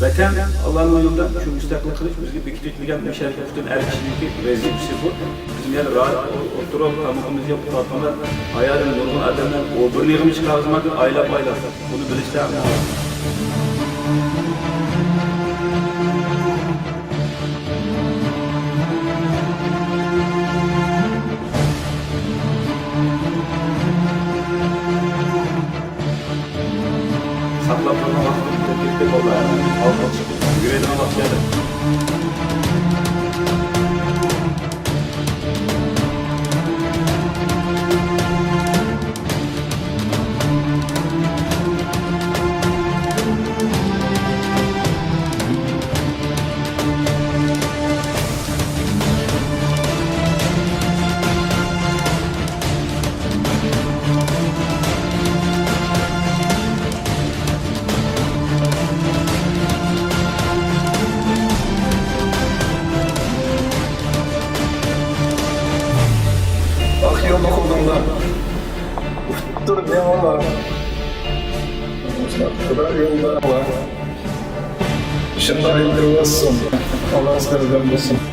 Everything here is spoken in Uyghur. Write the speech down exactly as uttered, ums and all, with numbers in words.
ۋەتەن، ئاللانىڭ يولىدا شۇ مۇستەقىل قىلىش بىزگە بېكىتىۋېتىلگەن مۇشەررەپ پۈتۈن ئەر كىشىنىڭكى ۋەزىپىسى بۇ. بىز يەنە راھەت ئولتۇرۇپ، تامىقىمىزنى يەپ ئۇخلاۋاتقاندا، ئايالىم نۇرغۇن ئادەملەر ئۇ بىر يىغىم چىقارغۇزمايدۇ، ئايلاپ ئايلاپ. بۇنى بىلىشتە ساقلاپ تۇرغان ۋاقتىمىز كەتتى، بالىلار. ھەممىمىز ئالدىغا چىقىپ يۈگۈرەيدىغان ۋاقىت كەلدى. ئاق يولدا قوغداڭلار. ئۇتتۇر دېڭىڭلار. خۇدا يولدا. شۇنداق يوللار بولسۇن. ئاللا سىلەر بىلەن بولسۇن.